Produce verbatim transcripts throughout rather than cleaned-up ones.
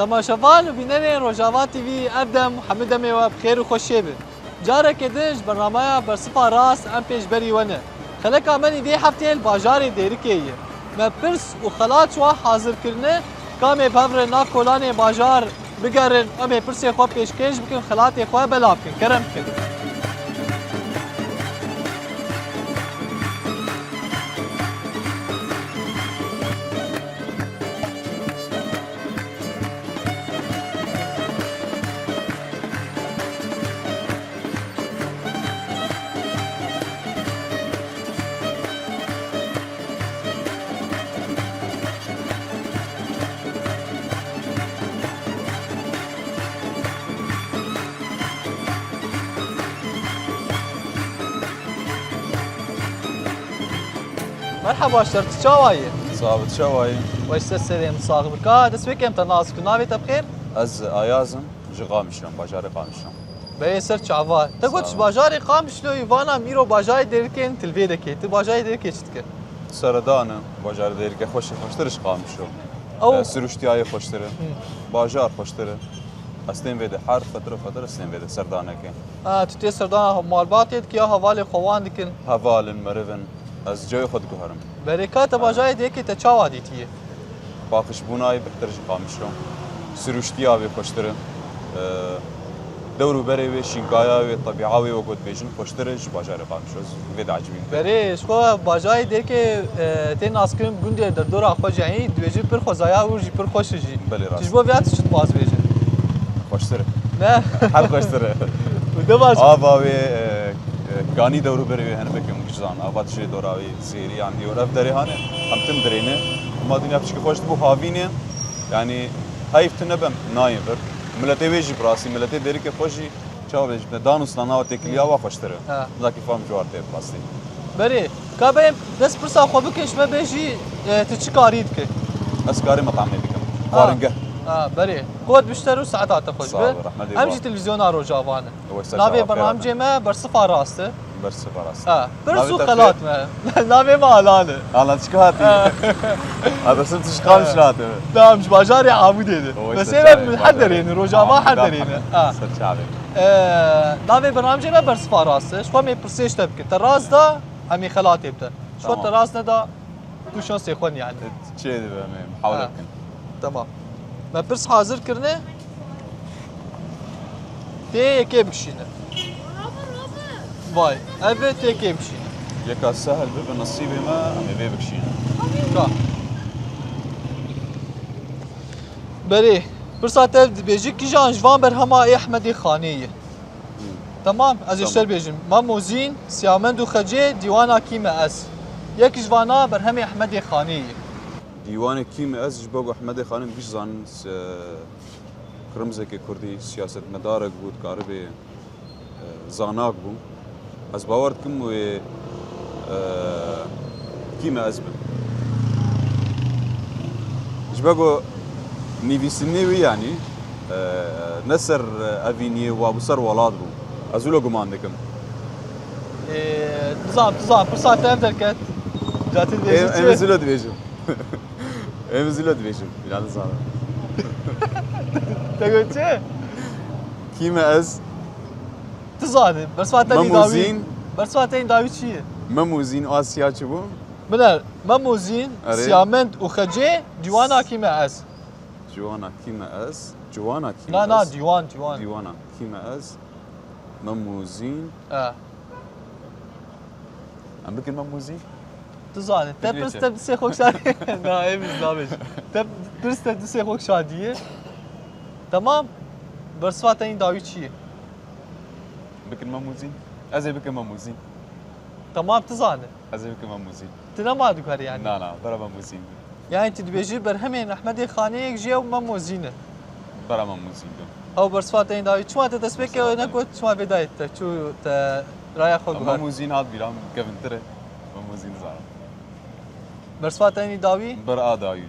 Temaşevan û bînerên Rojava T V, ev dem hemû demê we bi xêr û xweşiyê be. Careke din ji bernameya Bersifa Rast em pêşberî we ne. Xeleka me nî vê hefteyê li bajarê Dêrikê ye. Me pirs û xelat ji wan hazir kirine, ka em ê bi hev re nav kolanê bajar bigerin, em ê pirsê xwe pêşkêş bikin, xelatê xwe belav bikin. Kerem bikin. Merhaba, şer, tu çawa yî? Sax be, tu çawa yî? Weş, ser serê min sax be. Ka dest pê kem te nas bikim, navê te bi xêr? Ez Ayaz im, ji Qamişlo, bajarê Qamişlo. Berê ser çava. Te got ji bajarê Qamişloyî, vana îro bajarê Dêrikê ne, tu li vê de kê. Tu bajarê Dêrikê çi dike? Seredan e, bajarê Dêrikê xweş e, xweştir e ji Qamişlo. Ew E, siruştiya yê xweştir e. Bajar xweştir e. Ez tên vê de her fetir fetir ez tên vê de serdanekê. Ha, tu tê serdana malbatê dikî ya hevalê xwe wan dikin? Heval in, meriv in. Ez cewê xwe diguherim. Berê ka te bajarê Dêrikê te çawa dîtiye? Paqijbûna yê bihtir ji Qamişlo. Siruştiya wê xweştir e. Eee, dewr û berê wê, şînkaya wê, tebîa wê, wek dibêjin, xweştir e ji bajarê Qamişlo. Ez vê diecibînim. Berê, ji xwe bajarê Dêrikê, eee, tê naskirin bi gundê derdora xwe jî, yanî dibêjin pir xwezaya û jî pir xweş e jî. Belê, rast. Tu ji bo vêya tu çi dixwazî bêje? Xweştir e. Ne? Her xweştir e. Û dema Ava wê, eee, Ganî dewr û berê wê hene, belkî min giş zan, ava tiştê dora wê, zêrî, endî were, ev derê hane, em tim dirêne. Hema dinya piçkî xweş dibû, havînê, yanî heyf tu nebe nayê vir. Miletê wê jî bi rastî, miletê Dêrikê xwe jî, çawa bêjim te, dan û stana wa têkiliya wa xweştir e. Ha. Zaki fam cuar tê bi rastî. Berê, ka berê dest pirsa xwe bike, ji me bêjî, e, tu çi karî dike? Ez karê metamê dikim. Ha. Xwaringeh. Ha, berê. Qewet bişter û saeta te xweş be. Sağ ol, rehmetê Em wa. Jî televîzyona Rojava ne. Wê ser Navê çava xêra bernamcê me Bersifa Rast e. Bersifa Rast. Ha, pirs Navê û te xelat xêr? Me. Navê me Alan e. Alan, çi hatî? Ha. Ha, Bersim, tu ji Qamişlo hatî? Tamam, ji bajarê Amûdê de. Wê ser Mesê çavê me her xêra derê ne, Rojava Amûd her derê ne. Amûd. Ha. Ser çavê. Ee, navê bernamcê me Bersifa Rast e. Ji xwe me pirsê ji te bikin. Te rast da, em ê xelatê bide. Ji xwe Tamam. Te rast neda, Tu şansê xwe yani. Çê dibe em ê mihawele Ha. Bikin. Tamam. Me pirs hazir kirine. Tê yekê bikişîne. Vay, ev ê tê yekê bikişîne. Yeka sehel bibe, bi nesîbê me, em ê vê bikişîne. Ka. Berê, pirsa te dibêjî kijan ji van berhema ê Ehmedê Xanê ye? Tamam, ez ê Tamam. Ji te bêjim. Mem û Zîn, Siyamend û Xecê, dîwana Kî me ez. Yek ji vana berhemê Ehmedê Xanê ye. Dîwanê Kî me ez ji bo ku Ehmedê Xanê min giş zanin, se-, kirimzekê kurdî, siyasetmedarek bû, dikaribê, e, zanak bû. Ez bawer dikim wê, e, Kî me ez bim. Ji bo ku nivîsînê wî, yanî, e, ne ser evîniyê wa bû, ser welat bû. Ez wilo guman dikim. Ê, dizam, dizam, pirsa te ev derket. Catin Ê, dibêjî em çi? Zilo dibêjim. Em zilo dibêjim. Yanî zanim. Te got çi? Kî me ez? Tu zanî. Bersiva te Mem û dawî. Zîn. Bersiva te dawî çi ye? Mem û Zîn, Asya çi bû? Biner, Mem û Zîn, Erê. Siyamend û Xecê, dîwana Kî me ez? Dîwana Kî me ez? Ciwana Kî me Na, na, ez? Dîwan, dîwan. Dîwana Kî me ez? Mem û Zîn. E. Em bikin Mem û Zîn? Tu zanî. Te Fikirê pirs çi? Te disê xwe şadî. Na, ev iz nabêj. Te pirs te disê xwe şadî ye. Tamam. Bersiva te dawî çi ye? Bikin Mem û Zîn. Ez ê bikim Mem û Zîn. Tamam, tu zanî. Ez ê bikim Mem û Zîn. Tu nema diguherî yani? Na, na, bera Mem û Zîn. Yani tu dibêjî berhemên Ehmedê Xanê yek jî ew Mem û Zîn e. Bera Mem û Zîn be. Ew bersiva te dawî çima te destpêkê Bersiva ne te. Got çima vê dayê te çû te raya xwe guhar. Mem û Zîn hat bîra min kevintir e. Mem û Zîn zanim. Bersiva te dawî? Ber a dawî.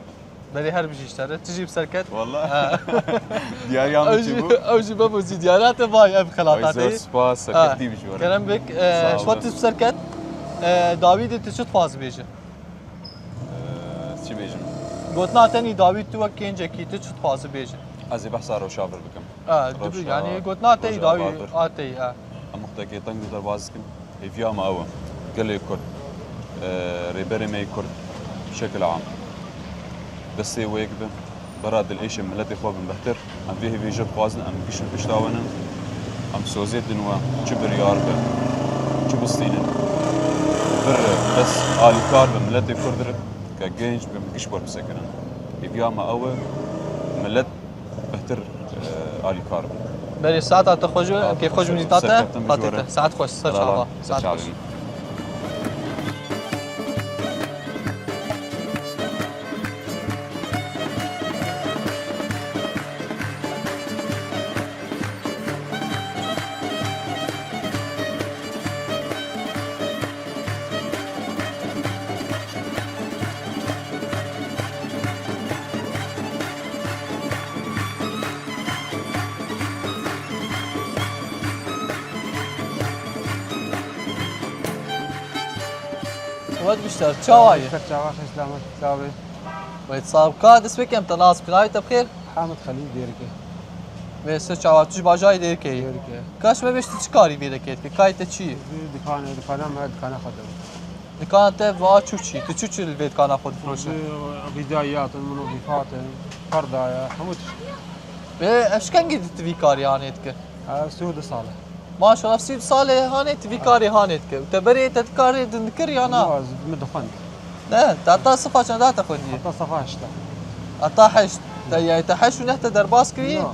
Berê her bijî ji te re. Tu jî bi ser ket. Wallah. Ha. Diyariya min Ew çi jî, bû? Ew jî Mem û Zîn diyara te vay ev xelata Ay, te. Zor spas, Ha. Serkeftî bijî were. Kerem bik, e, Sağ ji we olun. Tu bi ser ket. E, dawî de tu çi dixwazî bêje? Eee, çi bêjim? Gotina te nî dawî tu wek kêncekî tu çi dixwazî bêje? Ez ê behsa Rewşa Batur bikim. Ha, dibi, Rewşa, yani gotina te Rewşa dawî Batur. A te, ha. Em muxtekê teng li derbas dikin. Hêviya me ew e. Gelê Kurd, e, rêberê me yê Kurd, bi şekil am. Destê wê yek bin. Bera dilêşê miletê xwe bin behtir. Em vê hêviyê jê dixwazin, em bigişin pişta we ne. Em sozê din we çi biryar be, çi bistînin. Bir bes alîkar be miletê Kurd re, ke genç bin, giş werbisekinin. Hêviya me ew e, milet behtir, e, alîkar bin. Berê, saeta te xweş be, em kêfxweş bin dîta te, hatê te. Saet xweş, ser çava. Saet xweş. Wet bişter, çawa ye? Ser çava, xêr selamet, çavê. Wê sax, ka dest pê kem te nas, navê te bi xêr? Hamid Xelîl Dêrikê. Wê ser çava, tu ji bajarê Dêrikê yî? Dêrikê. Kaş me bêş, tu çi karî vê dikê dikî? Kayê te çi ye? Vê dikane, dikana me, dikana xwe de. Dikana te va çû çi? Tu çû çi li vê dikana xwe difroşe? Vê, vîdayat in, min û vîfat in, perda ye, hemû tişt. Wê ev ji kengî tu vî karî hanê dike? Ev sî û du sal e. Maşallah, sî salê hanê tu vî karê hanê dike. Û te berê te karê din dikir ya na? Yo, ez, min dixwend. Ne, te heta sifa çenda te xwendiye? Heta sifa heşt. Heta heşt. Te, yani te heşt û neh te derbas kiriye? Yo.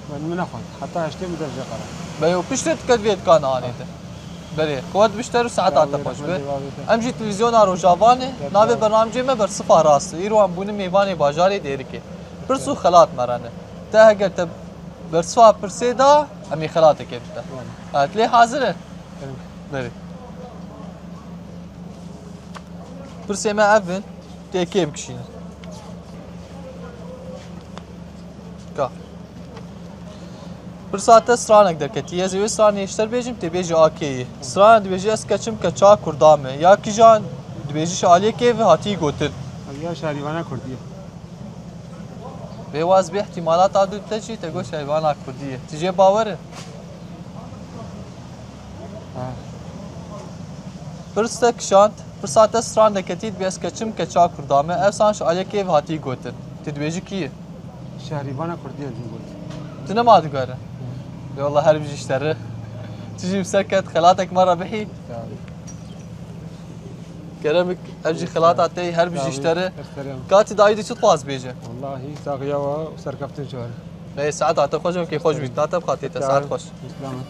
Min, min nexwend. Heta heştê min dest jê qera. Be yo, piştê tu ket vê dikan hanê te. Berê, xwet bişter û saeta te xweş be. Em jî televîzyona Rojava ne, navê bernamecê me Bersifa Rast e. Îro em bûne mêvanê bajarê Dêrikê. Pirs û xelat me re ne. Te heger te bersiva pirsê da, em ê xelatekê bide. Wala. Ha, tu lê hazir e? Evet. Berê. Pirsê me ev in, tê kê bikişînin. Ka. Pirsa te stranek derketî. Ez ê wê stranê ji te re bêjim, tê bêjî a kê yî. Stranek dibêjî ez keçim keça kurda me. Ya kîjan dibêjî ji aliyê kê ve hatî gotin. Ya şerîvana kurdî ye. Bê waz bê ihtimalata du te çi te got şerîvana kurdî ye. Tu jê bawer e? Ha. Pirs te kişand, pirsa te stran deketî, dibê ez keçim keça kurda me. Ev san ji aliyê kê ve hatî gotin. Tu dibêjî kî ye? Şehrîvana Kurdî ye, dî got. Tu nema digere? Hı. Ê wela her bijî ji te re. Tu jî bi ser ket, xelatek me re bihî. Sağ ol. Kerem bik, ev jî xelata te, her bijî ji te re. Sağ ol. Ka tu dayî de çi dixwaz bêje? Wallahî saxiya we û serkeftin ji we re. Ê, saeta te xweş be, kêf xweş bî. Nate bi xatirê te, saet xweş. Selamet.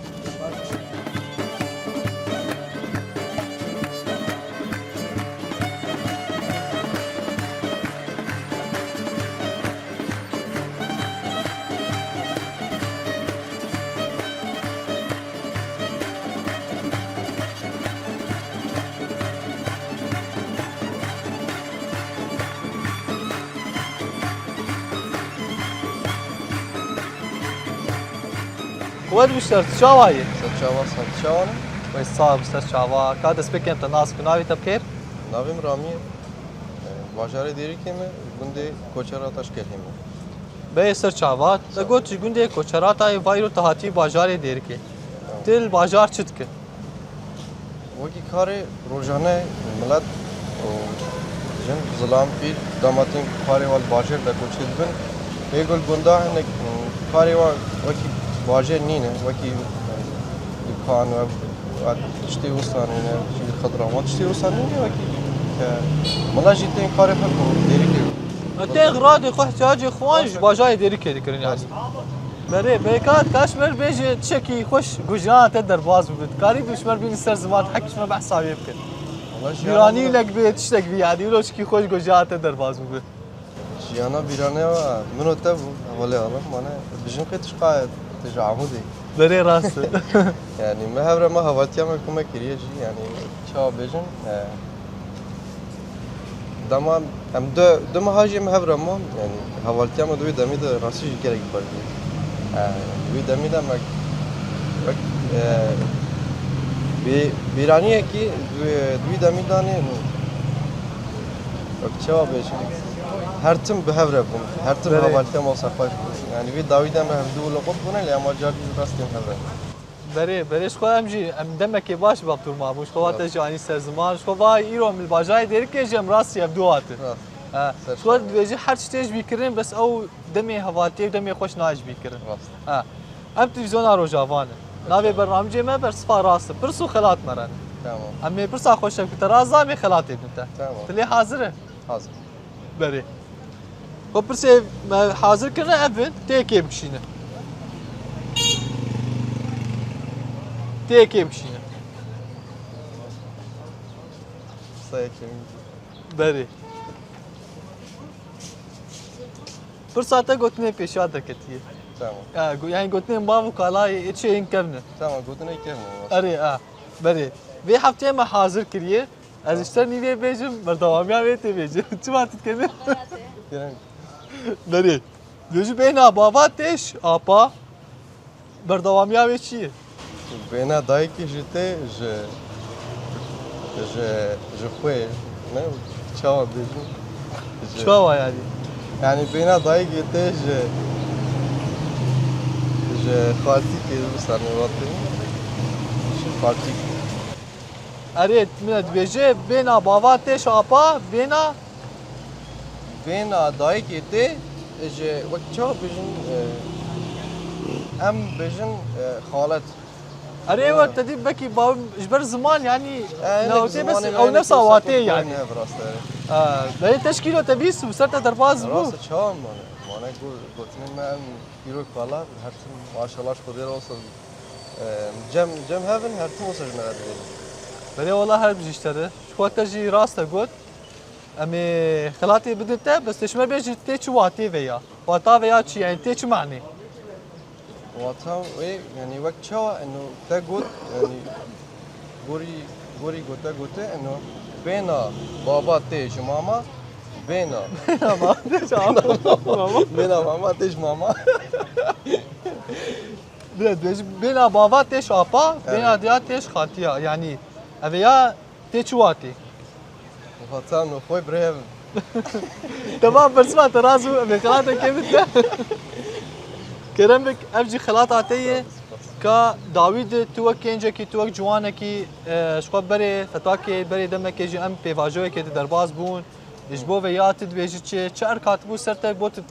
Xwet bişer, tu çawa yî? Ser çava, ser çawa ne? Wê sax bi ser çava. Ka destpêkê em te nas ku navê te bi xêr? Navê min Ramî ye. Bajarê Dêrikê me, gundê Koçera Taşkelhê me. Beyê ser çava, te got ji gundê Koçeratayê vayro te hatî bajarê Dêrikê. Tamam. Tu li bajar çi dike? Wekî karê rojane milet û jin, zilam, pîr, dema tên karê wan bajêr de koçê dibin. Hê gul gunda hinek karê wan wekî bajêr nîne, wekî dukan, wek tiştê wisa nîne, jî xidra wan tiştê wisa nîne, wekî ke milet jî tên karê xwe ku Dêrikê. Tên radê xwe, ihtiyacê xwe wan ji bajarê Dêrikê dikirin yani. Berê, bêkat, kaş ber bêje tiştekî xweş ku jiyana te derbas bibe. Karî tu ji me re bînî ser ziman, hek ji me behsa wê bike. Bîranî lek bê, tiştek bî, yanî wilo çikî xweş ku jiyana te derbas bibe. Jiyana bîrane wa min û te bû, hevalê Alim, mane, bijin qê tişqa te ji Amûdê. Berê rast e. Yani, me hev re me hevaltiya me ku me kiriye jî, yani, çawa bêjin, e, Dema em du, du meha jî em hev re man, yani hevaltiya me di wî demî de rastî jî gelek baş bû. E, di wî demî de me wek, e, bî-, bîraniyekî di, di wî demî de nê, Wek çawa bêjim? Her tim bi hev re bûn. Her tim Berê. Hevaltiya masa xweş bûn. Yani vê dawî de me hevdû li qut bûne, lê ema car dî rastên hev re. Berê, berê ji xwe em jî, em demekê baş bi Abdurrahman bûn. Ji xwe va te Rast. Jî anî ser ziman. Ji xwe va îro em li bajarê Dêrikê jî em rastî hevdû hatin. Rast. He. Ser Ji xwe şevan. Dibêjî her tiştê ji bîr kirin, bes ew demê hevaltiyê û demê xweş nayê ji bîr kirin. Rast. He. Em televîzyona Rojava ne. Navê Peki. Bernamecê me Bersiva Rast e. Pirs û xelat me re ne. Tamam. Em ê pirsa xweş e ku te rast da, em ê xelatê bidin te. Tamam. Tu lê hazir e? Hazir. Berê. Xwe pirsê me hazir kirine, ev in, tê kê bikişîne. Tê kê bikişîne. Sayê kê. Berê. Pirsa te gotinê pêşiya te ketiye. Tamam. Ya, go-, yani gotinên bav û kalayê ê çi yên kevne. Tamam, gotinê kevne. Erê, a. Berê. Vê hefteyê me hazir kiriye. Ez ji te nîvê bêjim, berdewamiya wê tê bêjim. Çima tu dikene? Kerem. Berê. Dibêjî bêhna bava têş apa. Berdewamiya wê çi ye? Bêhna dayikê jî tê ji, ji, ji xwê, ne? Çawa bêjim? Ji Çawa yani? Yani bêhna dayikê tê ji, ji xaltîkê, bisanê vatê. Ji xaltîkê. Erê, min dibêje bêhna bava têş apa, bêhna Bêhna dayikê tê ji, wek çawa bêjin, e, em bêjin, e, xalet. Erê, Ya. Wek te dî bekî ba-, ji ber ziman, yani, E, ne, hinek tê bes, zimanê me ew hinek nefsa wisa watê, yani. Ne, bi rast e. E, belê teşkîlo te bîst û ser te derbaz bû. Rast e, çawa mane? Mane got-, gotinên me em îro kala, her tim maşallah ji Xwedê re olsun. E, cem, cem hevin, her tim olsa ji me re dibêjin. Belê wela her bijî ji te re. Ji xwe te jî rast e got. Em ê xelatê bidin te, bes tê ji me bêjî tê çi watê veya? Wata veya çi, yani tê çi manê? Wata wê, yani wek çawa, eno te got, yani gorî, gorî gote gote, eno bêhna bava tê ji mama, bêhna. Bêhna bava tê ji mama. Bêhna mama tê ji mama. Bira, dibêjî bêhna bava tê ji apa, Evet. Bêhna diya tê ji xaltiya. Yani, ev ya Tê çi watê? Vatan û xwe birêv. Temam, bersiva te rast bû, em ê xelata kê bide. Kerem bik, ev jî xelata te ye. Ka dawî de tu wek kêncekî, tu wek ciwanekî, e, ji xwe berê fetakê, berê demekê jî em pêvajoyekê de derbas bûn. Ji bo vê ya tu dibêjî çi, çi erk hatibû ser te, bo tu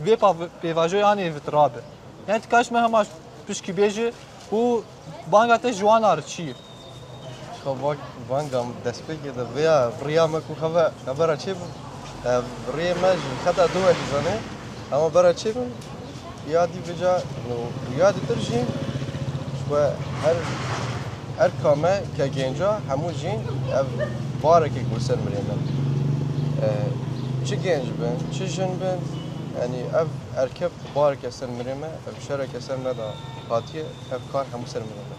vê pa-, pêvajoyanê vit rabe. Yani tu kaş me hema pişkî bêje û banga te ji wan ar çi ye? Xwe vak-, vanga destpêkê de vêya riya me ku xeve-, xebera çê bim. Ev riyê me ji xeta du wekî zanê. Hema bera çê bim. Ya dî vêca, no, ya dîtir jî ji xwe her, her ka me ke genca hemû jî ev barekek bo ser mirê me. E, çi genc bin, çi jin bin, yani ev erkev bareke ser mirê me, ev şereke ser me da hatiye, ev kar hemû ser mirê me.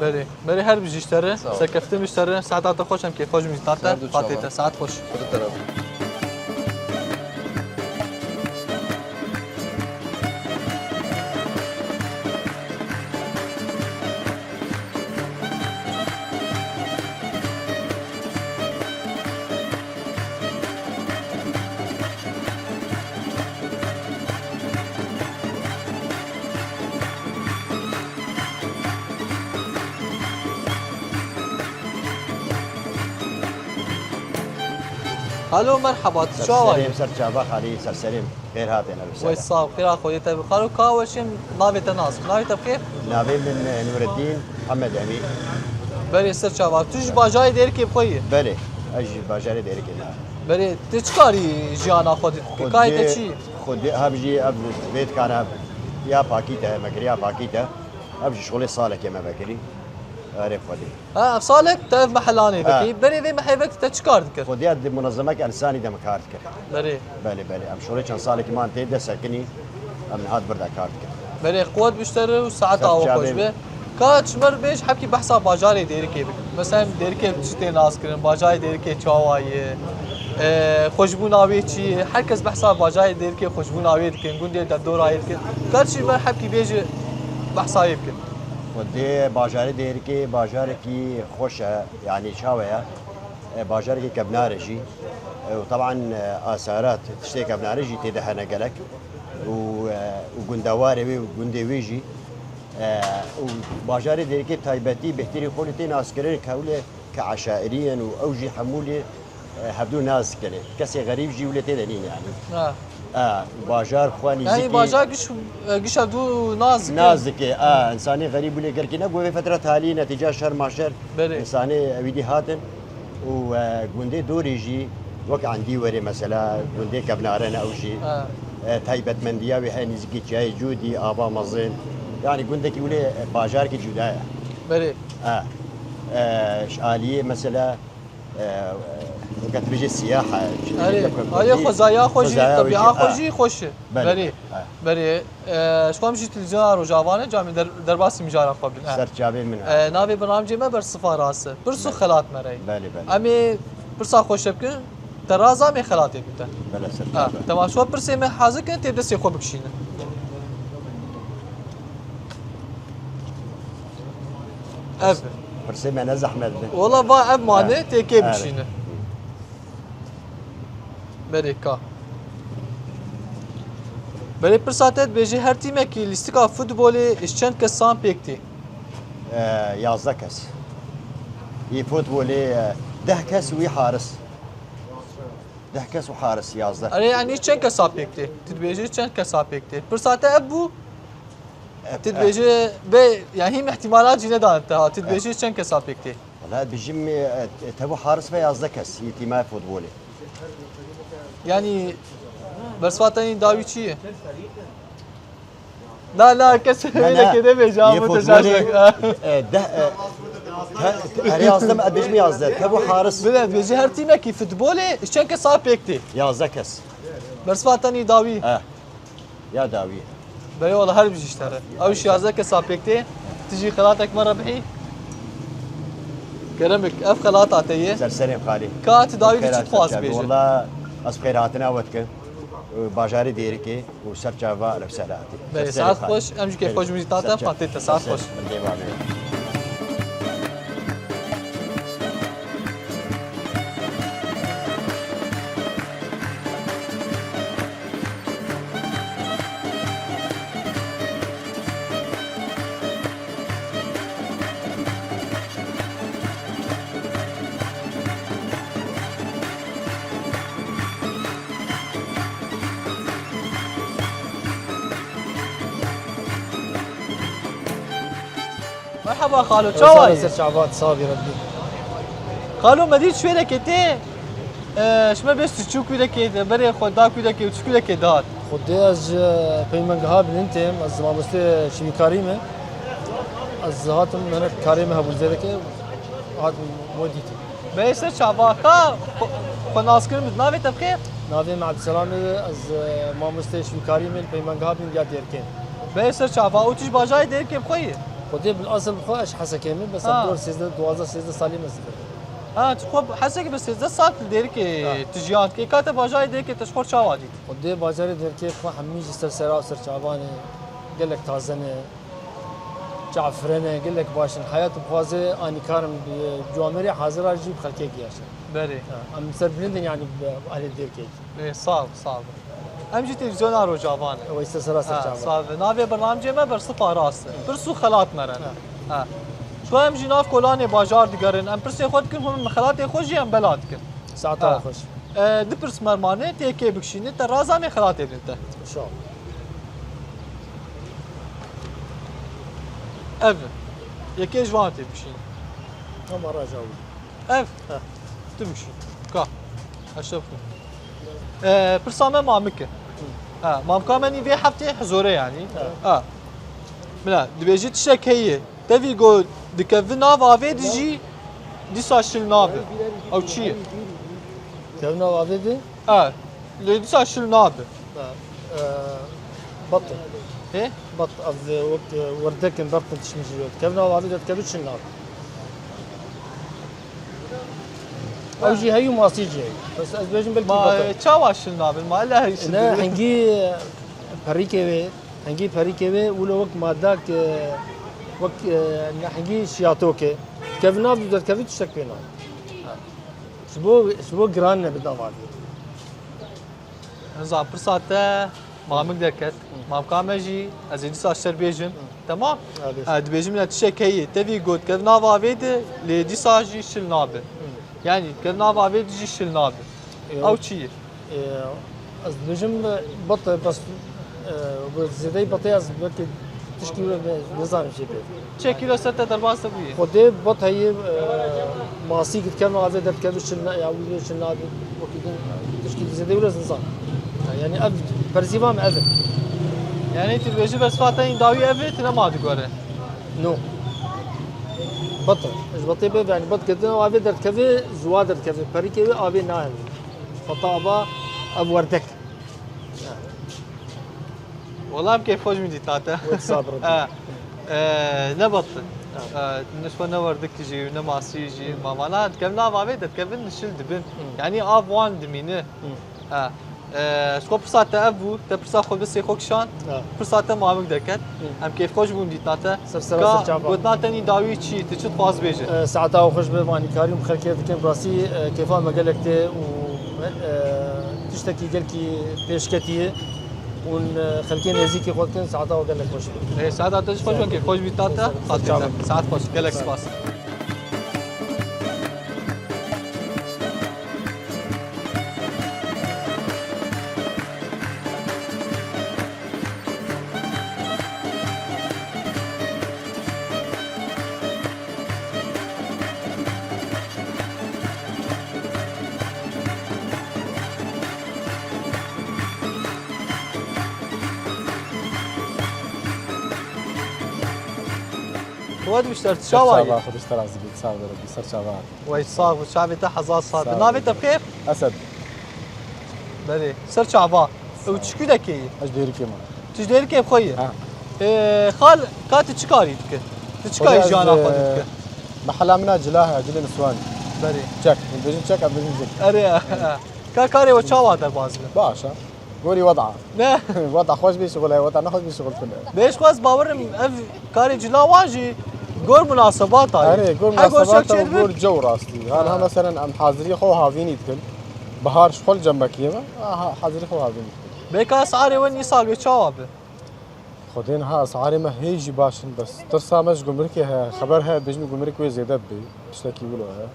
Berê, berê her bijî ji te re, Sağ ol. Serkeftin bijî ji te re, saeta te xweş em kêfa ji mijî te, Saet û fatê çawa. Te, saet xweş. Xwedê te re. Alo, merhaba, tu çawa yî? Serserê, ser çava xalî, serserê. Xêr hatê, ne bi Wey ser. Sağ ol, xêra xwe yê te bi. Xalo, ka weşêm navê te nas. Navê te bi xêr? Navê min, e, Nureddin Hemed Emî. Berê ser çava. Tu ji bajarê Dêrikê bi xwe yî? Belê, ez ji bajarê Dêrikê me. Berê, tu çi karî jiyana xwe dî dike? Kayê te çi? Xwedê, hem jî ev vê dikare ya pakî te, me kiriya pakî te. Ev jî şolê salekê me vekirî. Erê Xwedê. Ha, ev salek te ev mehelanê Ha. Vekî. Berê vê mehê vekî te çi kar dikir? Xwedê di munezemek ensanî de me kar dikir. Berê. Belê, belê. Em şolê çend salekî man tê de sekinî. Em niha di vir de kar dikin. Berê, quwet biştere û saet awa xweş be. Ka çi me bêj, hepkî behsa bajarê Dêrikê bikin. Mesela Dêrikê çi tê nas kirin, bajarê Dêrikê çawa ye, e, xweşbûna wê çi ye? Her kes behsa bajarê Dêrikê xweşbûna wê dikin, gundê de dora yê dikin. Ka çi me hepkî bêje behsa wê bikin. Xwedê bajarê Dêrikê bajarekî xweş e, yanî çawa ye? E, bajarekî kevnar e jî. E, û teban, e, asarat, tiştê kevnar e jî tê de hene gelek. Û, e, û gundewarê wê û gundê wê jî. E, û bajarê Dêrikê taybetî bêhtirî xwe li tê naskirin ke ewlê ke eşairî in û ew jî hemû lê, e, hevdû nas dikin. Kesê xerîb jî wê lê tê de nîne yanî. Ha. E, bajar xwe nîzikî. Yani bajar giş, e, giş hevdû nas dikin. Nas dike. E, insanê xerîb wê lê gelkî ne, ku vê fetra talî netîca şer maşer Belê. insanê ewîdî hatin. Û, e, gundê dorê jî wek Endî werê mesela gundê kevnare ne ew jî. Ha. E, taybetmendiya wê heye nîzikî çiyayê Cûdî, ava mezin. Yani gundekî wê lê bajarekî cuda ye. Belê. E, e, ji aliyê mesela, e, e, weke dibêje siyaha, ji Erê, aliyê aliyê kurdî, xwezaya xwe jî, xwezaya wê tebîa jî, xwe e. jî xweş e. Belê. Belê. E. Belê. E, ji xwe em jî televîzyona Rojava ne, camî der-, derbasî mijara xwe bin. E. Ser çavê min e. E, navê bernamcê me Bersifa Rast e. Pirs û Belê. xelat me re ye. Belê, belê. Em ê pirsa xwe şe bikin, te raza me xelatê bite. Belê, ser Ha, çavê. Tamam, şo pirsê me hazir kin, tê destê xwe bikişînin. Ev. Pirsê me ne zehmet be. Wala va ev mane, Ha. tê kê Ha. bikişîne. Berê ka. Berê pirsa te dibêje her tîmekî lîstika futbolê ji çend kesan pêk tê? E, yazdeh kes. Yê futbolê, e, deh kes û wî haris. Deh kes û haris, yazdeh. Erê, yanî çend kesa pêk tê? Tu dibêjî çend kesa pêk tê? Pirsa te ev bû? E, Tu e. dibêjî bê, yani hîn ihtimalat jî nedan te ha. Tu dibêjî çend kesa pêk tê? Wala dibêjim, e, e, tevû haris ve yazdeh kes, yê tîmaya futbolê. Yani bersiva te yî dawî çi ye? Na, na, kes Ne, ne. vênekê demê, ji Yê abo te futbolê, şaş e, deh, e, te, te, erê yazdeh, ez dibêjim yazdeh. Tevû haris. Bile, dibêjî her tîmekî futbolê, ji çend kesa pêk tê? Yazdeh kes. Bersiva te yî dawî. E. Ya dawî. Belê wala her bijî ji te re. Ew jî yazdeh kesa pêk tê. Tu jî xelatek me re bihî. Keremik, ev xelata te ye. Ser serê xalî. Ka tu dawî de çi dixwaz bêje? Wala ez bi xêr hatina we dikim. Bajarê Dêrikê û ser çava Elefsela hatî. Belê, saet xweş. Em jî kêf xweş mijî tate, Fatê te saet xweş. Min dê bavê. Merhaba xalo, çawa yî? Ser çavat, savî Rebbî. Xalo, me dît şwêrekê tê, e, ji me bêst çû kûrekê, berê xwe da kûrekê û çi kûrekê dihat? Xwedê ez ji Peymengeha Bilîn têm, ez mamoste şivîkarî me. Ez hatim, hinek karê me hebû zêrekê, hatim we dîtim. Bê ser çava, ka xwe, xwe nas kirin bid, navê te bi xêr? Navê me Ebdîselam e, ez, e, mamoste şivîkarî me li Peymengeha Bilîn ya Dêrikê. Bê ser çava, û tu ji bajarê Dêrikê bi xwe yî? Xwedê bil asil bi xwe ez ji Hesekê me, bes Ha. dor sêzdeh, duwazdeh sêzdeh salî me zî. Ha, tu xwe Hesekê bi sêzdeh sal li Dêrikê Ha. tu jiyan dikê. Ka te bajarê Dêrikê te ji xwe çawa dît? Xwedê bajarê Dêrikê xwe hemî ji ser sera û ser çavan e, gelek taze ne, çavfirene, gelek baş in. Heyat dixwaze anîkar in, bi ciwamerê hazira jî bi xelkê giyaşe. Berê. Ha, em ser bilind in, yani, bi ehlê Dêrikê. Ê, sağ ol, sağ ol. Em jî televîzyona Rojava ne. Ew ê ser sera ser Ha, çavan. sağ ol. Navê bernamcê me Bersifa Rast e. Pirs û xelat me re. Ha. Ha. Şu em jî nav kolanê bajar digerin. Em pirsê xwe dikin, hûn xelatê xwe jî em bela dikin. Saeta Ha. xweş. E, du pirs me re mane, tê kê bikişîne, te raza me xelatê bidin te. Şa. Ev. Yekê ji van tê bikişîne. Ama raja wî. Ev. Heh. Tu bikişîne. Ka. Eşref xwe. E, pirsa me mamik e. Ha, mamika me nî vê heftê hizore yani. Ha. Ha. Bila, dibêjî tiştek heye. Tevî ku dikeve nav avê de jî dîsa şil nabe. Ew çi ye? Kevin nav avê de? E, lê dîsa şil nabe. E, e, bat e. Hê? Bat, ev, e, wek, e, werdek in, berf in, tişt min jî yok. Kevin nav avê de dikeve şil nabe. Ew jî heyû masî jî heyû. Bes ez dibêjim belkî Ma, bat e. e, çawa şil nabe? Ma ele şil Ne, nabe. Hingî, e, perîkê wê. Hingî perîkê wê wilo wek madak, e, wek, e, ne hingî şiyatok e. Kevin nav dû derkevî tiştek pê nav. Ji bo, ji bo giran ne bi dava dê. Niza pirsa te mamik derket. Mamka me jî ez ê dîsa ji te bêjim. Temam? Alê. E, dibêjim ne tiştek heye. Te vî got, kev nava vê de, lê dîsa jî şil nabe. Yanî, kev nava vê de jî şil nabe. Ew çi ye? Ê, ez dibêjim, bit e, bes, e, bi zêdeyî bitê ez belkî tişkî wilo ne-, nizanim jê bê. Çi kîlo ser te derbas de bûye? Xwedê bit heye, e, masî dikevin avê derdikeve çi ne-, ya wilo çi nabe, wekî din, tişkî zêdeyî wilo ez nizanim. Yanî ev, persiva min ev e. Yanî tu dibêjî bersiva te yî dawî ev e, tu nema digore? No. Bit e. Ji bitê bê, yanî bit girtin avê derdikeve, ziwa derdikeve. Perîkê wê avê nayê. Feta ava ev werdek. Wela em kêfxweş min dît hate. Wek sabir. Ha. Ee, ne battı. Ha. Ee, ne şo ne werdik jî, ne masî jî, mamana. Dikevin nava vê de, dikevin nişil dibin. Hı. Yani av wan dimîne. Hı. Ha. Ee, ji xwe pirsa te ev bû, te pirsa xwe bi sê xwe kişan. Ha. Pirsa te mamik derket. Hı. Em kêfxweş bûn dîtna te. Ser sera ser çava. Gotina te nî dawî çi, tu çi dixwaz bêje? E, saeta xwe xweş be, vanîkarî û xelkê dikin. Rastî, e, kêfa me gelek tê û, e, tiştekî gelkî pêşketî ye û, e, xelkê nêzîkî xwe dikin. Saeta xwe gelek xweş be. Ê, saeta te jî xweş be, kêfxweş bî ta te. Ser çava. Saet xweş, gelek spas. Xwedî ser çava ye. Xwedî ser azî bît, sağ ol, ser çava. Wey, sağ ol, çavê te hezar sağ be. Sağ ol. Navê te bi xêr? Esed. Belê, ser çava. Sağ ol. Ew çi kûdekê ye? Ez Dêrikê me. Tu ji Dêrikê xwe yî? Ha. Ee, xal, ka tu çi karî dikî? Tu çi karî jiyana xwe dikî? Mehela min a cila heye, cilê niswanî. Belê. Çek, em bêjin çek, em bêjin cik. Erê, ka karê we çawa derbas be? Baş e. Gorî weda. Ne? Weda xweş bî şixul e, weda nexweş bî şixul tune. Bêş xwest bawerim ev karê cila wan jî gor munasebata ye. Erê, gor munasebata û gor cew rastî. Ha, ha, meselen em hazirî xwe havînî dikin. Bihar ji xwe li cembekiyê me, ha, ha, hazirî xwe havînî dikin. Bêka esarê we nî sal wê çawa be? Xwedê niha esarê me hê jî baş in, bes tirsa me ji gumrikê heye, xeber heye, dibêjin gumrik wê zêde bibe, tiştekî wilo heye.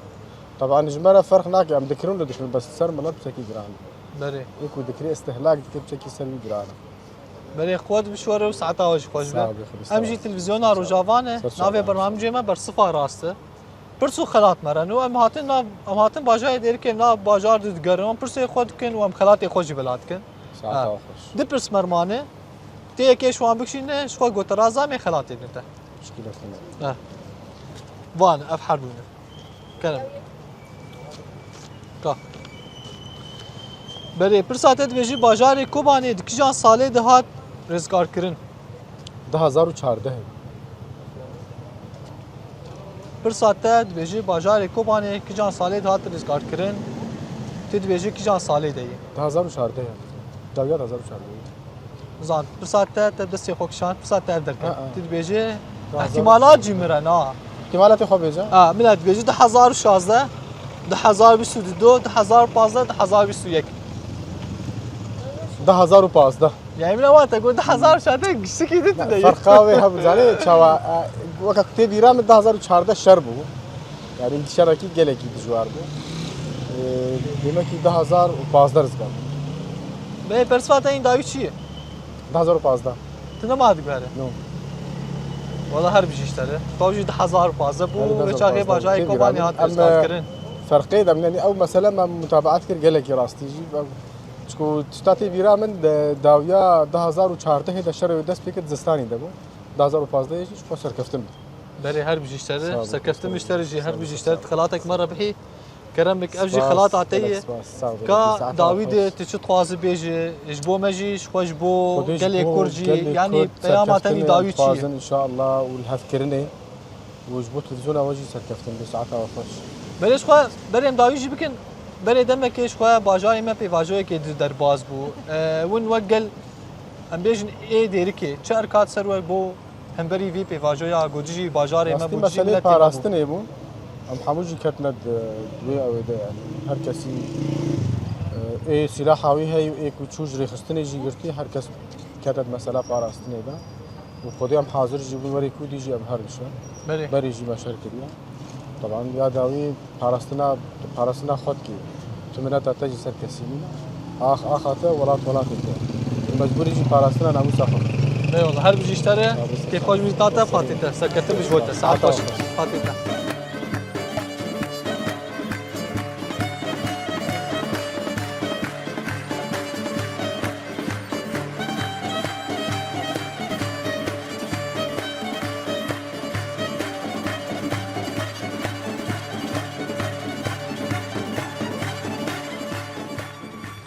Teban ji me re ferq nake, em dikirin û dikirin, bes ser milet tiştekî giran e. Berê. Wê ku dikirê istihlak dike, piçekî ser wî giran e. Berê, xwet bi şore û saeta we jî xweş be. Sağ ol, Xwedê. Em jî televîzyona Rojava ne, navê bernamecê me Bersifa Rast e. Pirs û xelat me re. Nû em hatin nav, em hatin bajarê Dêrikê, nav bajar de digerin. Em pirsê xwe dikin û em xelatê xwe jî bela dikin. Saeta we xweş. Du pirs me re mane. Tê yekê ji wan bikişîne, ji xwe gote raza me xelatê bidin te. Muşkîlek nîne. Van, ev her bûne. Kerem. Ka. Berê, pirsa te dibêjî bajarê Kobanê di kijan salê de hat rizgarkirin? Du hazar û çardeh. Pirsa te dibêjî bajarê Kobanê kijan salê de hat rizgarkirin? Tu dibêjî kijan salê de ye? Du hazar û çardeh. Dawiya du hazar û çardeh. Zan, pirsa te, te destê xwe kişand, pirsa te ev derket. Ha, ha. Tu dibêjî, ihtimalat jî min re na. Ihtimalatê xwe bêje. Ha, min re dibêjî du hazar û şazdeh, du hazar bîst û du, du hazar pazdeh, du hazar bîst û yek. Du hazar û pazdeh. Yani min re wate got du hazar û şazdeh giştikî din tu de. Ferqa wê hebû, zanî çawa, e, weke ku tê bîra min du hazar û çardeh şer bû. Yani şerekî gelekî dijwar bû. E, demek ki du hazar û pazdeh rizgar bû. Bê, persiva te yîn dawî çi ye? Du hazar û pazdeh. Tu nema diguhere? No. Wala her bijî ji te re. Taw jî du hazar û pazdeh bû, wê çaxê bajarê Kobanê hat rizgarkirin. Ferqê de, yani ew mesele me mutabaat kir gelekî rastî jî. Çiku tişta tê bîra min de dawiya du hazar û çardehê de şer wê dest pê kir zistanî de bû. Du hazar û pazdehê jî ji xwe serkeftin bû. Berê her bijî ji te re, serkeftin bî ji te re jî, her bijî ji te re, xelatek me re bihî. Keremik, ev jî xelata te ye. Ka dawî de tu çi dixwazî bêjî, ji bo me jî, ji xwe ji bo gelê Kurd jî, yanî peyama te nî dawî çi ye? Dixwazin înşallah û lihevkirinê û ji bo televîzyona we jî serkeftin bê, saeta we xweş. Berê ji xwe, berê em dawî jî bikin, berê demekê ji xwe bajarê me pêvajoyekê di derbas bû. E, win wek gel Em bêjin ê Dêrikê, çi erk hat ser we bo hemberî vî pêvajoya ku dijî bajarê me bû, dijî miletê me bû? Rastî meseleyê parastinê bû. Em hemû jî ketine di, di wê ewê de, yanî her kesî, e, ê sîlaha wî heye û ê ku çû ji rêxistinê jî girtî, her kes kete di mesela parastinê de. Û xwedî em hazir jî bûn, werê ku dî jî em her dişin. Belê. Berê jî me şer kiriye. Teban ya dawî parastina, parastina xwe dikî. Tu mineta te jî ser kesî nîne. Ax, axa te, welat, welatê te. Tu mecbûrî jî parastina namûsa xwe bikî. Eyvallah. Her bijî ji te re, kêfxweş bijî te, Fatî te. Serketin bijî te. Saet xweş. Fatî te.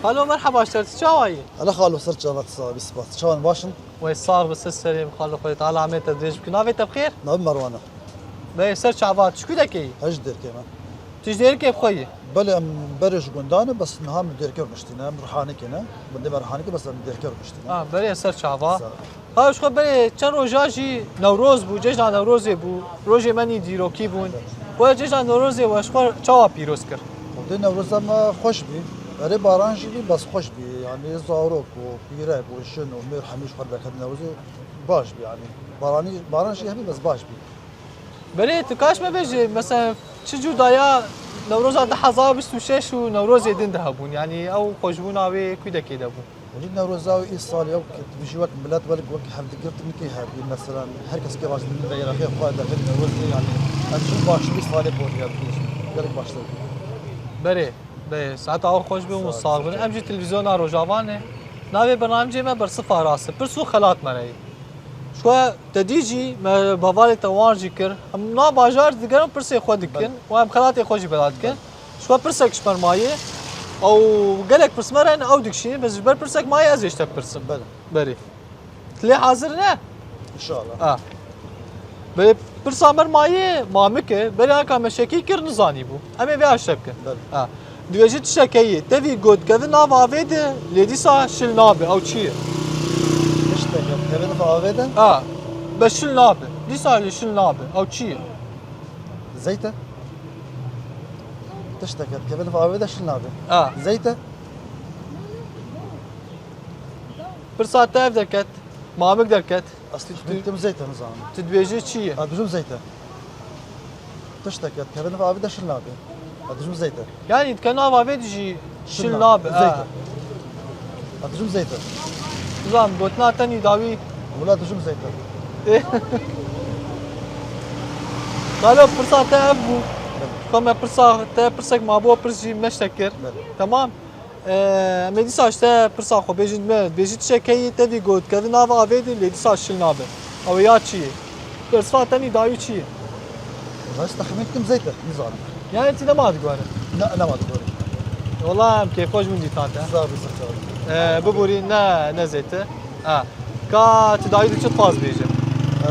Xalo, merheba, ji te re çawa yî? Hele xalo, ser çava te, sax bî, spas. Çawan baş in? Wey sax bi, ser serê min xalo, Xwedê Teala emrê te dirêj bike. Navê te bi xêr? Navê Merwan e. Bê ser çava, tu ji ku derkê yî? Ez ji Dêrikê me. Tu ji Dêrikê bi xwe yî? Belê, em berê ji gundan e, bes niha em li Dêrikê rûniştîne, em Rihanikê ne. Gundê me Rihanikê, bes em li Dêrikê rûniştîne. Ha, berê ser çava. Sağ ol. Ha, ji xwe berê çend roja jî Newroz bû, cejna Newrozê bû, rojê me nî dîrokî bûn. We cejna Newrozê we ji xwe çawa pîroz kir? Xwedê Newroza me xweş bî. Erê baran jî bî, bes xweş bî. Yanî zarok û pîrek û jin û mêr hemî ji xwe derket Newrozê baş bî yanî. Baranî, baran jî hebî, bes baş bî. Belê, tu kaş me bêjî, mesela çi cû daya Newroza du hezar bîst û şeş û Newrozê din de hebûn? Yanî ew xweşbûna wê kûdekê de bû? Hûn Newroza wî salê ew ku dibêjî wek milet, wek, wek hev digirtin, nikê hebî, mesela her kes kê baş din ve Iraqê xwe derket Newrozê, yanî ez jî baş bî salê borî ev gelek baştir. Berê, berê, saeta ew xweş be û sax bin. Em jî televîzyona Rojava ne. Navê bernamecê me Bersifa Rast e. Pirs û xelat me re ye. Ji xwe te dî jî me bi hevalê te wan jî kir. Em na bajar digerin pirsê xwe dikin Belê. û em xelatê xwe jî bela dikin. Belê. Ji xwe pirsek ji me re maye. Ew gelek pirs me re ne, ew dikişînin. Bes ji ber pirsek maye ez ê ji te bipirsim. Belê. Berê. Tu lê hazir ne? İnşallah. Ha. Belê pirsa me re maye, mamik e. Berê anka me şekî kir, nizanî bû. Em ê vê aşte bikin. Belê. Ha. Dibêjî tiştek heye, tevî gotkevin nav avê de, lê dîsa şil nabe. Ew çi ye? Tiştek gotkevin nav avê de? Ha. Be şil nabe. Dîsa lê şil nabe. Ew çi ye? Zeyt e. Tiştek gotkevin nav avê de şil nabe. Ha. Zeyt e. Pirsa te ev derket. Mamik derket. Eslî tu, tu, tu zeyt e, nizanim. Tu dibêjî çi ye? Ez dibêjim zeyt e. Tiştek e, dikeve nav avê de şil nabe. Ez dibêjim zeyt e. Yanî dikeve nav avê de jî şil nabe. Zeyt e. Ez dibêjim zeyt e. Nizanim, gotina te nî dawî. Wela dibêjim zeyt e. Xalo, pirsa te ev bû. Belê. Xwe me pirsa te, pirsek mabû, pirs jî me ji te kir. Belê. Temam. Em ê dîsa ji te pirsa xwe bêjin, me bêjî tiştek heye, tevî gotkevin nav avê de, lê dîsa şil nabe. Ew ê ya çi ye? Bersifa te nî dawî çi ye? Ez texmîn dikim zeyt e, nizanim. Yanî tu nema digware? Ne, nema digware. Wela em kêfxweş bûn dîtan te. Sax bî, sax ol. E, biborî ne, ne zeyt e. Ha. Ka tu dawî de çi dixwaz bêje?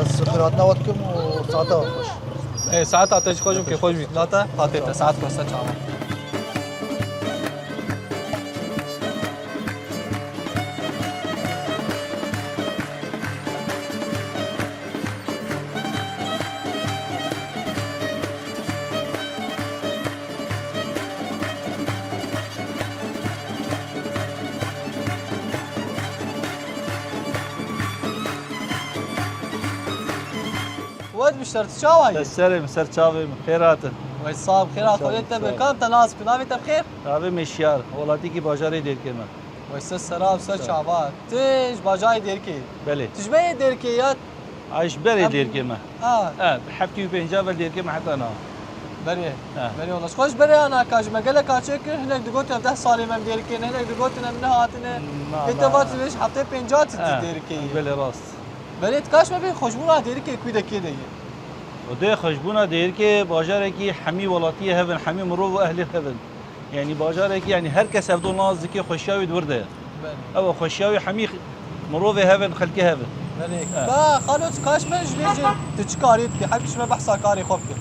Ez xêrhatina we dikim û saeta we xweş. E, saeta te jî xweş û kêfxweş bî dîtina te. Hatê te, saet xweş, ser çava. Wet bişer, tu çawa yî? Te serê min, ser çavê min, xêr hatin. Wey sax, xêr hat, xwedê te be. Kam te nas bi, navê te bi xêr? Navê min Şiyar, welatîkî bajarê Dêrikê me. Wey ser sera û ser çava. Tu ji bajarê Dêrikê yî? Belê. Tu ji berê Dêrikê ya? Ay, ji berê Dêrikê me. Ha. E, bi heftê û pênc ve Dêrikê me heta niha. Berê. Ha. Berê wala. Ji xwe ji berê ana ka ji me gelek kaçê kir, hinek digotin ev deh salê me Dêrikê ne, hinek digotin em nehatine. Na, na. Hê te vat ji heftê pênc tu Dêrikê yî. Belê rast. Berê tu kaş me bê xweşbûna Dêrikê kûdekê de yî? Xwedê xweşbûna Dêrikê bajarekî hemî welatiyê hev in, hemî mirov û ehlê hev in. Yanî bajarekî, yanî her kes hevdû nas dike, xweşiya wî di wir de ye. Belê. Ew xweşiya wî hemî mirovê hev in, xelkê hev in. Belê. He. Ka xalo tu kaş me ji bêjin, tu çi karî dikî? Her tişt me behsa karê xwe bike.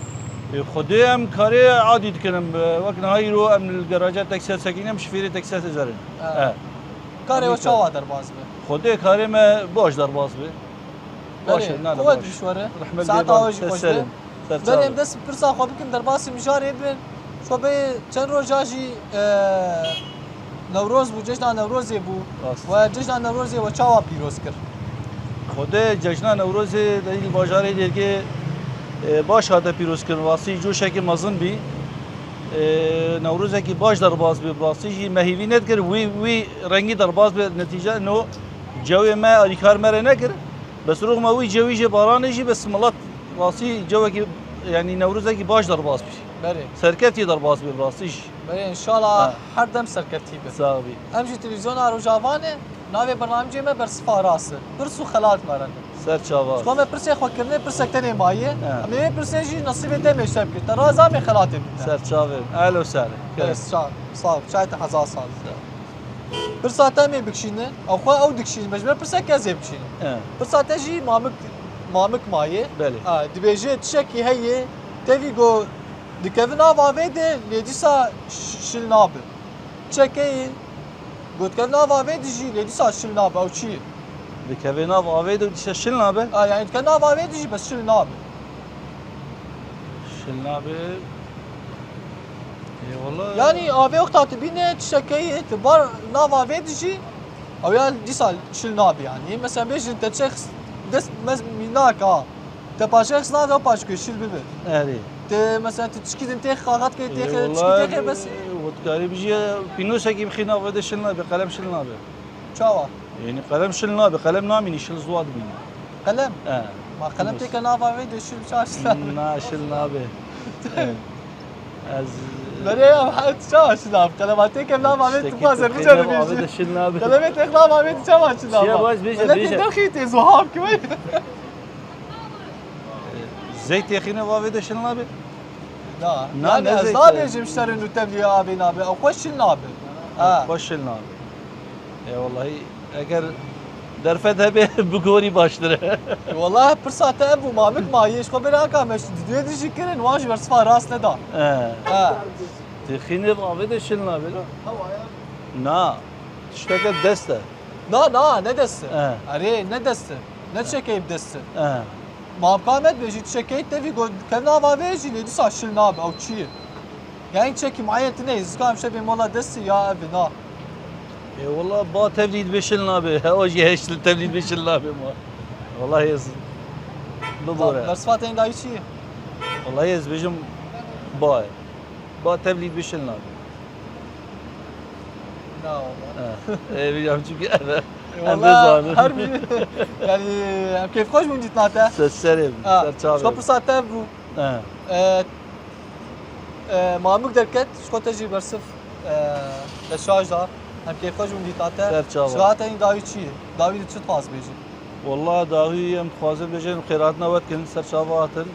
Ê, Xwedê em karê adî dikin, em, wek niha îro em li garaja teksiya sekînin, em şifêrê teksiya sezerin. He. He. Karê we çawa derbas be? Xwedê karê me baş derbas be. Baş e, ne derbas. Belê. Saeta we jî xweş be. Berê em dest pirsa xwe bikin derbasî mijarê bin. Xwe bê çend roja jî, e, Newroz bû, cejna Newrozê bû. Rast. We cejna Newrozê we çawa pîroz kir? Xwedê cejna Newrozê de li bajarê Dêrgê, e, baş hate pîrozkirin. Rastî coşekî mezin bî. E, Newrozekî baş derbas bî. Rastî jî me hîvî nedikir wî, wî rengî derbas bî. Netîce no cewê me alîkar me re nekir. Bes rûx me wî cewî jê baranê jî bes milet rastî cewekî, yanî Newrozekî baş derbas bî. Berê. Serkeftî derbas bî rastî jî. Berê, înşallah Ha. her dem serkeftî be. Sax bî. Em jî televîzyona Rojava ne, navê bernamecê me Bersifa Rast e. Pirs û xelat me re ne. Ser çava. Ji xwe me pirsê xwe kirine, pirsek tenê maye. Ha. Em ê vê pirsê jî nesîbê demê şev kir. Te raza me xelatê bide. Ser çavê. Ehlo ser. Berê, sağ, sağ ol. Çay te hezar sal. Sağ ol. Pirsa te em ê bikişînin, ew xwe ew dikişînin, me ji ber pirsek ez ê bikişînim. He. Pirsa te jî mamik, mamik mayê. Belê. Ha, dibêje tiştekî heye, tevî go dikeve nav avê de, lê dîsa ş-, şil nabe. Tiştekê got dikeve nav avê de jî, lê dîsa şil nabe, ew çi ye? Dikeve nav avê de dîsa şil nabe? Ha, yani dikeve nav avê de jî, bes şil nabe. Şil nabe. Ê, wala. Yanî avê wexta tu bîne tiştekê ye, tu bar nav avê dijî, ew ya dîsa şil nabe yanî. Mesela bêjin te çex dest mez mînak a. Te paşex nav ew paşkê şil bibe. Erê. Te mesela tu çikî din têx kaxat kê Ê, têx wala, çikî têxê bes. Wotkarî bijî pînosekî bixî nav de şil nabe, qelem şil nabe. Çawa? Yanî qelem şil nabe, qelem namînî, şil ziwa dibînî. Qelem? He. Ma qelem Yunus. Têke nava wê de şil çaş. Na, şil nabe. He. Ez Berê ya, ha, çawa şil nabe? Qelema têke nava wê Tiştekî tu bazer têke biçe nava wê de şil nabe. Qeleme têk nava wê de çawa şil nabe? Çiye baş bêje, Milletî bêje. Dexî tê zuhav ki wê. Zey têxîne va vê de şil nabe? Na. Na, yani ne ez zey da te- bêjim şerin û tevlî avê nabe. Ew xwe şil nabe. Ha. Xwe şil nabe. E, wallahî, eger derfet hebe bigorî baştir e. Wallahî pirsa te ev bû, mamik ma yê ji xwe bêra ka me ji diduyê dijî kirin, wan ji bersiva rast neda. He. Ha. Têxîne va vê de şil nabe la. Na. Tişteke dest e. Na, na, ne dest e. He. Erê, ne dest e. Ne çekeyî bi dest e. He. Mamka me dibêjî tu çekeyî tevî got, kevna va vê jî lê dîsa şil nabe, ew çi ye? Yani çekî muayyen tine, zika em şevê mola destî ya ev na. E, wala ba tevlî dibê şil nabe. Hewa jî heşt tevlî dibê şil nabe ma. Wala ez bibore. Bersifa te dayî çi ye? Wala ez bêjim ba. Ba tevlî dibê şil nabe. Na, wala. Ha. E, bilmiyorum çünkü eve. E, em wala, bizanin. Her bir, yani, em keyfxweş bûn dîtina te. Ser serê, Ha, ser çavê. Şo pirsa te bû. Ha. E, e, mamuk derket, şko te jî bersiv, e, te şaj da. Em keyfxweş bûn dîtina te. Ser çava. Şiha te dawî çi ye? Dawî de çi dixwaz bêjî? Wala dawî em dixwazin bêjin, xêratina we dikin, ser çava hatin.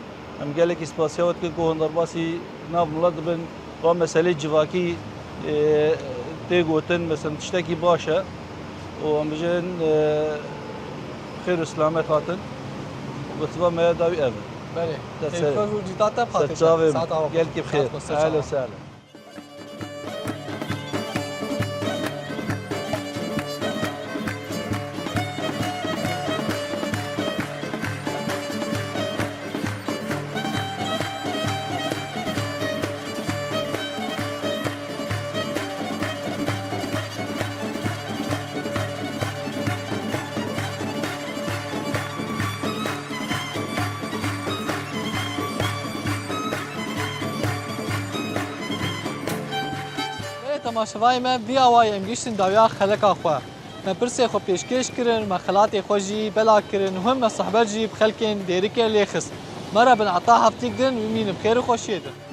Em gelekî spasiya we dikin ku hûn derbasî nav milet dibin, va meselê civakî, e, tê gotin, mesela tiştekî baş e. Û em bijin, e, xêr û silamet hatin. Gotiva me ya dawî ev e. Belê. Te ser. Keyfxweş û cîta te Ser bixate. Çavê Saet ava gelkî xweş. Bixêr. Saet xweş, ser Ehlo çava. Sehlo. Belê temaşevayê me, vî awayî em gihîştin dawiya xeleka xwe. Me pirsê xwe pêşkêş kirin, me xelatê xwe jî bela kirin û him me sohbet jî bi xelkên Dêrikê lê xist. Me re bin heta heftîk din, bimînin bi xêr û xweşiyê din.